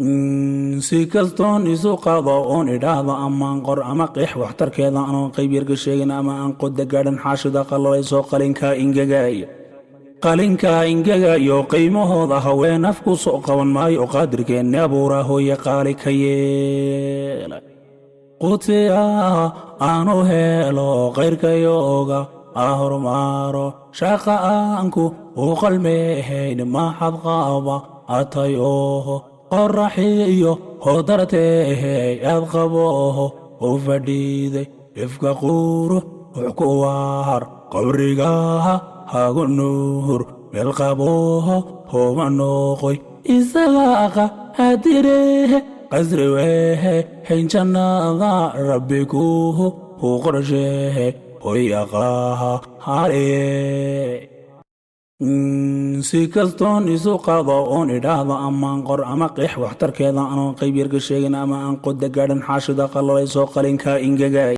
Si kastoon isu qaado oon idhaahdo amaan qor ama qeex waxtarkeeda, anoon qayb yarka sheegin ama aan qoda gaadhan, xaashida qallalayso, qalinka ingegaya, qalinka ingagayo. Qiimahooda haween afku soo qaban maayo. Qaadirkeenni abuuraa hooye qaali ka yeela. Qutiya aanu helo qayrkayooga a hormaaro, shaqa aanku u qalmehayn maxad qaba atayoho qoraxiyo hodartehe aad qaboho u fadhiiday ifka qurux ku waar, qabrigaha hagu nuur, meel qaboho homa noqoy isagaaqa hadirehe qasri wehe hayn jannada rabbi kuhu hu qorshehe hoyaqaha hariye. Si kastoon isu qaado oon idhaahdo amaan qor ama qeex waxtarkeeda, anoon qayb yarka sheegin ama aan qoda gaadhan, xaashida qallalayso, qalinka ingegay.